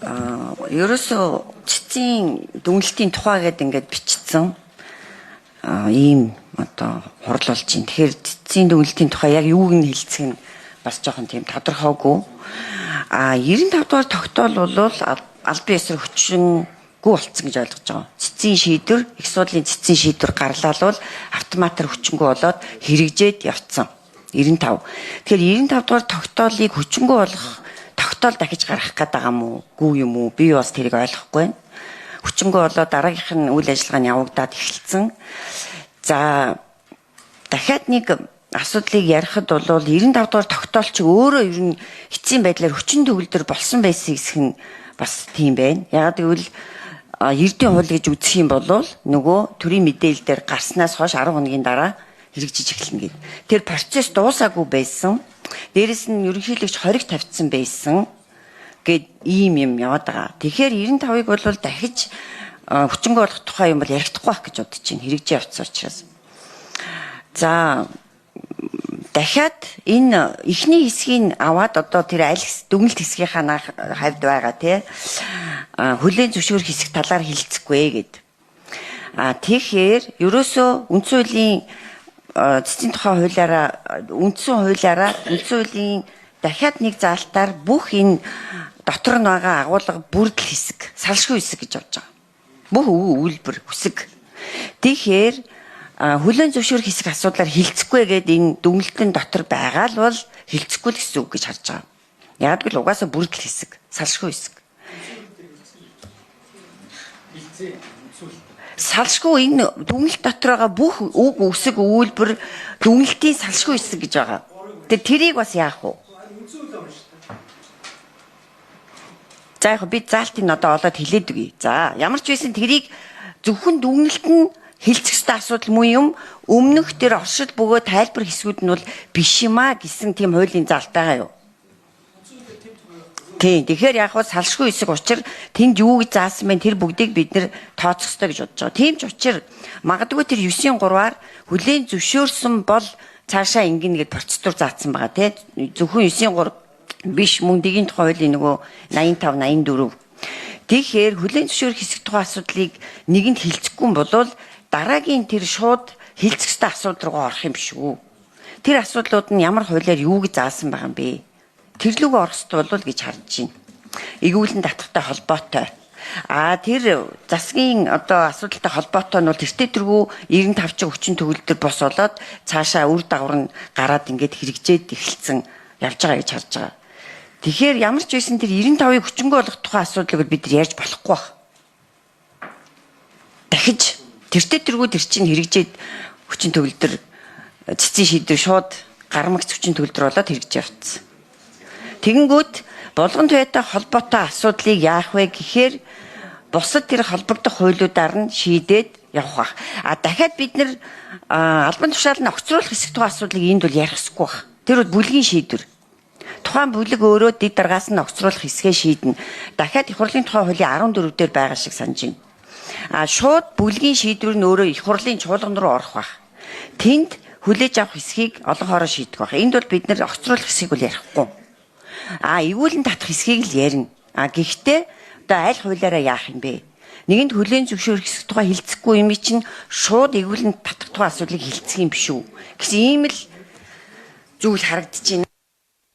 Ерөөсөө цэцгийн дүнэлтийн тухай гэдэг ингээд бичсэн ийм одоо хурал болж байна. Тэгэхээр цэцгийн дүнэлтийн тухай яг юуг нь хэлцэх нь бас жоохон тийм тодорхойгүй. 95 дугаар тогтоол бол албан ёсоор хүчингүй болцсон гэж ойлгож байгаа. Цэцгийн шийдвэр, их судлалын цэцгийн шийдвэр гарлаа л бол автоматар хүчингүй болоод хэрэгжээд явцсан. 95. Тэгэхээр 95 дугаар тогтоолыг хүчингүй болгох тогтоол дахиж гаргах гээд байгаа юм уу? Гүү юм уу? Би бас тэрийг ойлгохгүй байна. Хүчингүй болоод дараагийнх нь үйл ажиллагаа нь явагдаад эхэлсэн. За, дахиад нэг асуудлыг ярихад бол 95 дугаар тогтоол чи өөрөө ер нь эцсийн байдлаар хүчин төгөлдөр болсон байсан хэсэг нь бас тийм байна. Ягаад гэвэл эрдийн хууль гэж үзэх юм бол нөгөө төрийн мэдээлэл дээр гарснаас хойш 10 хоногийн дараа хэрэгжиж эхэлнэ гэд. Тэр процесс дуусаагүй байсан. Дээрэс нь ерөнхийлөгч хориг тавьчихсан байсан гэд ийм юм яваад байгаа. Тэгэхээр 95-ыг бол дахиж хүчингүй болох тухай юм бол яригдахгүй байх гэж бодож байна. Хэрэгжиж явцсан учраас. За, дахиад энэ эхний хэсгийг аваад одоо тэр аль дүгнэлт хэсгийнхаа хавьд байгаа тий хүлээн зөвшөөрөх хэсэг талаар хэлцэхгүй гэд. Тэгэхээр ерөөсөө үндсэн хуулийн цэцгийн тухай хуулиараа, үндсэн хуулиараа, үндсэн хуулийн дахиад нэг заалтаар бүх энэ дотор нь байгаа агуулга бүрдэл хэсэг, салшгүй хэсэг гэж бодож байгаа. Бүх үйлбэр, үсэг. Тэгэхээр хүлээн зөвшөөрөх хэсэг асуудлаар хилцэхгүй гээд энэ дүгнэлтэн дотор байгаа л бол хилцэхгүй л гэсэн үг гэж харж байгаа. Яг л угаасаа бүрдэл хэсэг, салшгүй хэсэг. Салшгүй энэ дүгнэлт дотор байгаа бүх үг, үсэг, үйлбэр дүгнэлтийн салшгүй хэсэг гэж байгаа. Тэр тэрийг бас яах вэ? За, яг би заалтыг одоо олоод хэлээд өгье. За, ямар ч байсан тэрийг зөвхөн дүгнэлт нь хэлцэх ёстой асуудал муу юм, өмнөх тэр оршил бөгөөд тайлбар хэсгүүд нь бол биш юм а гэсэн тийм хуулийн заалт байгаа юу? Тийм. Тэгэхээр яг хуу салшгүй хэсэг учир тэнд юу гэж заасан бэ? Тэр бүгдийг бид нэр тооцох ёстой гэж бодож байгаа. Тийм ч учир магадгүй тэр 9-3-аар хүлээн зөвшөөрсөн бол цаашаа ингэнэ гэд процедур заасан байгаа тий. Зөвхөн 9-3 биш, мөн дэгийн тухай хуулийн нөгөө 85 84. Тэгэхээр хүлээн зөвшөөрөх хэсэг тухай асуудлыг нэгэнд хилцэхгүй болвол дараагийн тэр шууд хилцэх ёстой асуудал руу орох юм шүү. Тэр асуудлууд нь ямар хуулиар юу гэж заасан байгаа юм бэ? Тэр лүгөө орох ёстой болов гэж харж байна. Эргүүлэн татахтай холбоотой. Тэр засгийн одоо асуудалтай холбоотой нь бол тэртээ тэргүй 95 ч хүчин төгөлдөр бос болоод цаашаа үр дагавар нь гараад ингээд хэрэгжээд эхэлсэн явж байгаа гэж харж байгаа. Тэгэхээр ямар ч байсан тэр 95-ыг хүчингүй болгох тухай асуудлыг бид нар ярьж болохгүй баг. Дахиж тэртээ тэргүй тэр чинь хэрэгжээд хүчин төгөлдөр цэцгийн шийдвэр шууд гармагц хүчин төгөлдөр болоод хэрэгжиж явцсан. Тэгэнгүүт булган туяатай холбоотой асуудлыг яах вэ гэхээр бусад тэр холбогдох хуулиудаар нь шийдээд явах бах. Дахиад бид нэр албан тушаал нь огцруулах хэсэг тухай асуудлыг энд бол ярих ёсгүй бах. Тэр бол бүлгийн шийдвэр. Тухайн бүлэг өөрөө дэд даргаас нь огцруулах хэсгээ шийднэ. Дахиад их хурлын тухай хуулийн 14 дээр байгаа шиг санаж байна. Шууд бүлгийн шийдвэр нь өөрөө их хурлын чуулган руу орох бах. Тэнд хүлээж авах хэсгийг олон хоороо шийдэх бах. Энд бол бид нэр огцруулах хэсгийг бол ярихгүй. Эргүүлэн татах хэсгийг л ярина. Гэхдээ одоо аль хуулиараа яах юм бэ? Нэгэнд хүлээн зөвшөөрөх хэсэг тухай хилцэхгүй юм чинь шууд эргүүлэн татах тухай асуудлыг хилцэх юм биш үү? Гэсэн ийм л зүйл харагдаж байна.